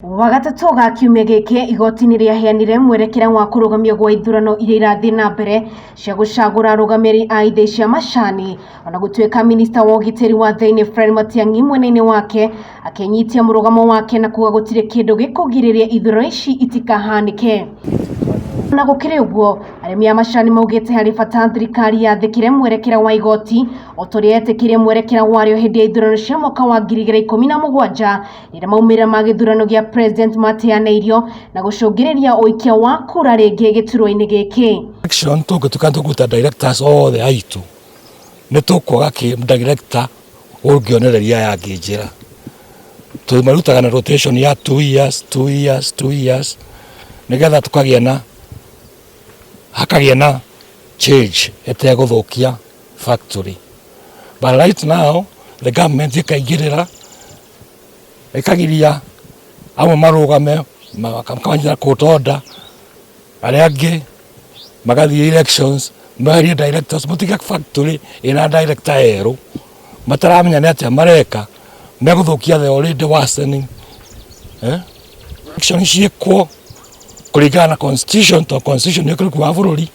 Wagatatũ ga kiumia gĩkĩ igoti nĩrĩaheanire mwerekera wa kũrũgamio gwa ithurano iria irathiĩ na mbere cia gũcagũra arũgamĩrĩri a ithĩi cia macani. Ona gũtuĩka minista wa ũgitĩri wa thĩinĩ Fred Matiang'i mwena-inĩ wake akĩnyitia mũrũgamo wake na kuga gũtirĩ kĩndũ gĩkũgirĩrĩria ithurano ici itikahanĩke. Na gũkĩrĩ ũguo, arĩmi a macani maugĩte harĩ bata thirikari yathĩkĩre mwerekera wa igoti o ta ũrĩa yetĩkĩrie mwerekera warĩo hĩndĩ ya ithurano cia mwaka wa 2017 rĩrĩa maumĩrĩra ma gĩthurano gĩa president mateanĩirio na gũcũngĩrĩria ũikia wa kura rĩngĩ gĩturwa-inĩ gĩkĩ. Election tũngĩtuĩka nĩtũkũruta directors othe aitũ nĩ tũkwaga kĩ director ũngĩonereria aya angĩ njĩra. Tũmarutaga na rotation ya 2 years, 2 years, 2 years, nĩgetha tũkagĩa na hakagĩa na change ĩtegũthũkia factory. But right now the government ĩkaingĩrĩra, ĩkagiria amwe marũgame, makamanyita court order, arĩa angĩ magathiĩ elections meherie directors, mũtige factory ĩna director erũ mataramenya nĩ atĩa mareka, megũthũkia the already worsening, eh? Election ciĩkwo kũringana na constitution, to constitution nĩ kĩrĩku wa bũrũri,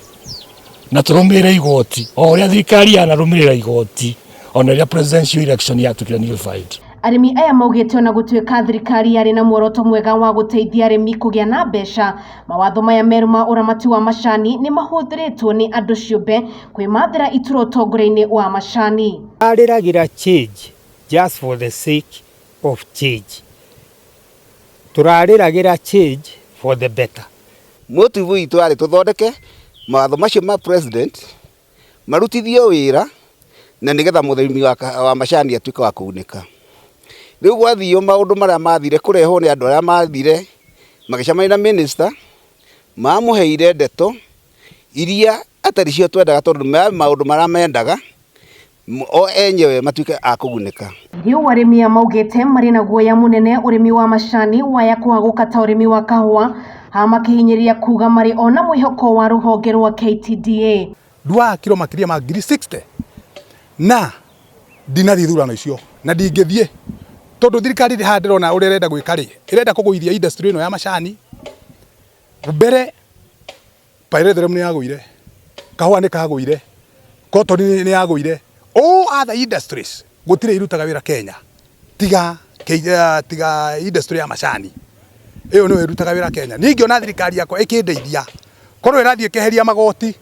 na tũrũmĩrĩre igoti o ũrĩa thirikari yanarũmĩrĩra igoti ona rĩrĩa presidential election yatuĩkire nullified. Arĩmi aya maugĩte ona gũtuĩka thirikari yarĩ na muoroto mwega wa gũteithia arĩmi kũgĩa na mbeca, mawatho maya merũ ma ũramati wa macani nĩ mahũthĩrĩtwo nĩ andũ ciũmbe kwĩmathĩra iturwa ũtongoria-inĩ wa macani. Arĩragĩra change just for the sake of change. Tũrarĩragĩra change for the better. Motive itũ yarĩ tũthondeke mawatho macio ma president marutithio wĩra na nĩgetha mũrĩmi wa macani atuĩke wa kũgunĩka. Rĩu gwathio maũndũ marĩa mathire kũrehwo nĩ andũ arĩa mathire magĩcemania na minister, mamũheire ndeto iria atarĩ cio twendaga, tondũ maũndũ marĩa mendaga o enyewe matuĩke a kũgunĩka. Rĩu arĩmi aya maugĩte marĩ na guoya mũnene ũrĩmi wa macani waya kũhagũka ta ũrĩmi wa kahũa, haha makĩhinyĩrĩria kuga marĩ ona mwĩhoko wa rũhonge rwa KTDA. Nduaga kiro makĩria ma 60,000 na ndinathiĩ ithurano icio na ndingĩthiĩ, tondũ thirikari haha ndĩrona ũrĩa ĩrenda gwĩka rĩ, ĩrenda kũgũithia industry ĩno ya macani. Mbere pyrethrum nĩ yagũire, kahũa nĩ kagũire, cotton nĩ yagũire, all other industries gũtirĩ irutaga wĩra Kenya tiga industry ya macani. Ĩyo nĩyo ĩrutaga wĩra Kenya. Niĩ ingĩona thirikari yakwa ĩkĩndeithia korwo ĩrathiĩ ĩkeheria magoti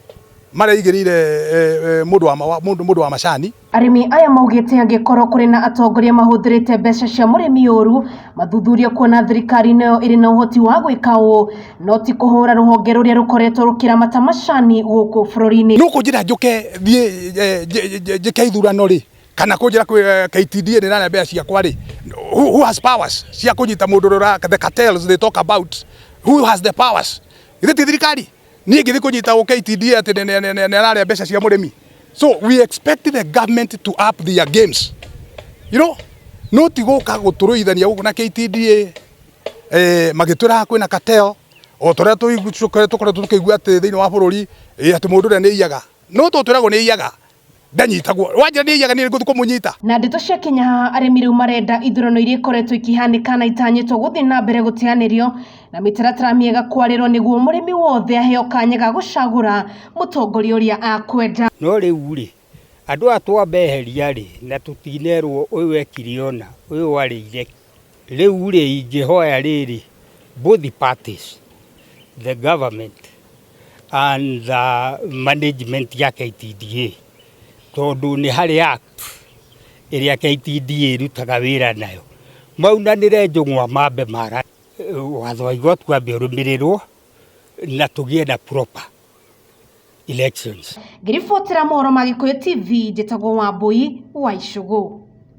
marĩa ĩigĩrĩire mũndũ wa macani. Arĩmi aya maugĩte angĩkorwo kũrĩ na atongoria mahũthĩrĩte mbeca cia mũrĩmi ũru, mathuthurio kuona thirikari nĩyo ĩrĩ na ũhoti wa gwĩka ũũ, no ti kũhũra rũhonge rũrĩa rũkoretwo rũkĩramata macani gũkũ bũrũri-inĩ. No kũnjĩra njũke thiĩ njĩke ithurano rĩ, kana kũnjĩra kwĩ KTDA nĩ ĩrarĩa mbeca ciakwa rĩ, who has powers cia kũnyita mũndũ ũrĩa, the cartels they talk about, who has the powers? Githĩ ti thirikari? Niĩ ngĩthiĩ kũnyita gũ KTDA atĩ nĩ ararĩa mbeca cia mũrĩmi? So we expect the government to up their games, no ti gũka gũtũrũithania gũkũ na KTDA, magĩtwĩra kwĩna cartel, o ta ũrĩa tũkoretwo tũkĩigua atĩ thĩinĩ wa bũrũri atĩ mũndũ ũrĩa nĩ aiyaga, no to twĩragwo nĩ aiyaga ndanyitagwo. Wanjĩra nĩ aiyaga, niĩ ngũthiĩ kũmũnyita? Na ndeto cia Kenya haha, arĩmi rĩu marenda ithurano iria ikoretwo ikihanĩka na itanyĩtwo gũthiĩ na mbere gũteanĩrio na mĩtaratara mĩega kwarĩrwo nĩguo mũrĩmi wothe aheo kanya ga gũcagũra mũtongoria ũrĩa akwenda. No rĩu rĩ, andũ aya twambeheria rĩ, na tũtinerwo ũyũ ekire ũna, ũyũ arĩire. Rĩu rĩ, ingĩhoya rĩrĩ, both parties, the government and the management ya KTDA, tondũ nĩ harĩ act ĩrĩa KTDA ĩrutaga wĩra nayo, maunanĩre njũng'wa, mambe mara watho wa igoti wambe ũrũmĩrĩrwo na tũgĩe na proper elections. Ngĩribotera mohoro ma Gĩkũyũ TV, njĩtagwo Wambui wa Icũgũ.